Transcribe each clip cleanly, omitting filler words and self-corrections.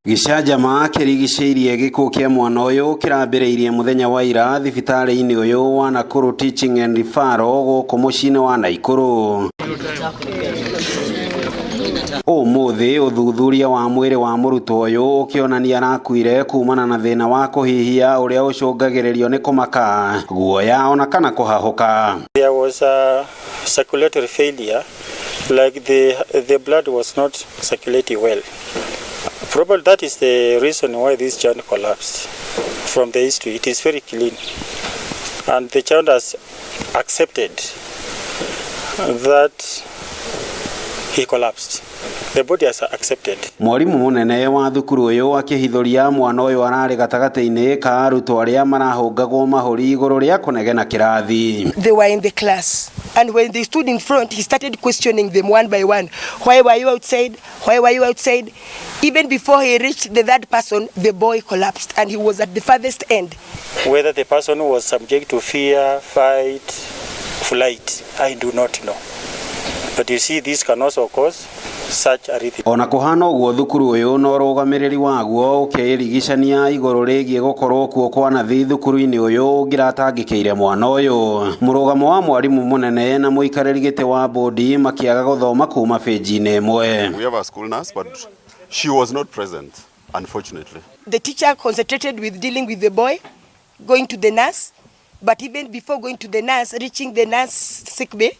Gĩcanjama kĩrigicĩirie gĩkuũ kĩa mwana ũyũ kĩrambĩrĩirie mũthenya wa ira thibitarĩ-inĩ ũyũ wa Nakuru Teaching and Referral gũkũ mũciĩ-inĩ wa Naikuru. Ũmũthĩ ũthuthuria wa mwĩrĩ wa mũrutwo ũyũ ũkĩonania arakuire kumana na thĩna wa kũhihia ũrĩa ũcũngagĩrĩrio nĩ kũmaka, guoya ona kana kũhahũka. There was a circulatory failure, like the blood was not circulating well. Probably that is the reason why this child collapsed. From the history, it is very clean. And the child has accepted that he collapsed. The body has accepted. Mwarimũ mũnene wa thukuru ũyũ akĩhithũria mwana ũyũ ararĩ gatagatĩ-inĩ ka arutwo arĩa marahũngagwo mahũri igũrũ rĩa kũnegena kĩrathi. They were in the class. And when they stood in front, he started questioning them one by one. "Why were you outside? Why were you outside?" Even before he reached the third person, the boy collapsed and he was at the farthest end. Whether the person was subject to fear, fight, flight, I do not know. But you see, this can also cause such arrhythmia. Ona kũhana ũguo, thukuru ũyũ na ũrũgamĩrĩri waguo ũkĩrigicania igũrũ rĩgiĩ gũkorwo kuo kwa nathi thukuru-inĩ ũyũ ũngĩratangĩkĩire mwana ũyũ. Mũrũgamo wa mwarimũ mũnene na mũikarĩri gĩtĩ wa bodi makĩaga gũthoma kuma benji-inĩ ĩmwe. We have a school nurse, but she was not present, unfortunately. The teacher concentrated with dealing with the boy, going to the nurse. But even before going to the nurse, reaching the nurse sick bay,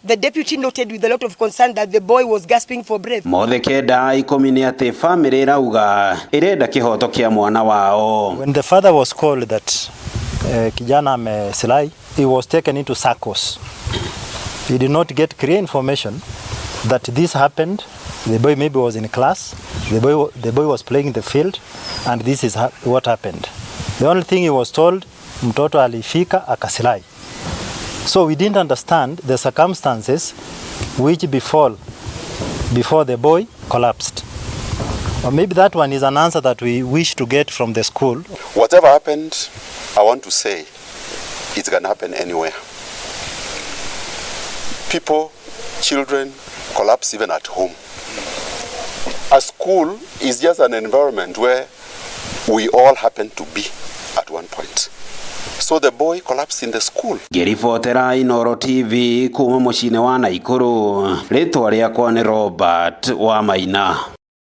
the deputy noted with a lot of concern that the boy was gasping for breath. Mothe kenda ikũmi nĩ atĩ bamĩrĩ ĩrauga ĩrenda kĩhoto kĩa mwana wao. When the father was called that kijana amezirai, he was taken into circles. He did not get clear information that this happened. The boy maybe was in class, the boy was playing in the field, and this is what happened. The only thing he was told, mtoto alifika akazirai. So we didn't understand the circumstances which befall before the boy collapsed. Or maybe that one is an answer that we wish to get from the school. Whatever happened, I want to say it can happen anywhere. People, children collapse even at home. A school is just an environment where we all happen to be at one point. So the boy collapsed in the school. Ngĩribotera Inooro TV kuma mũciĩ-inĩ wa Naikuru, rĩtwa rĩakwa nĩ Robert Wamaina.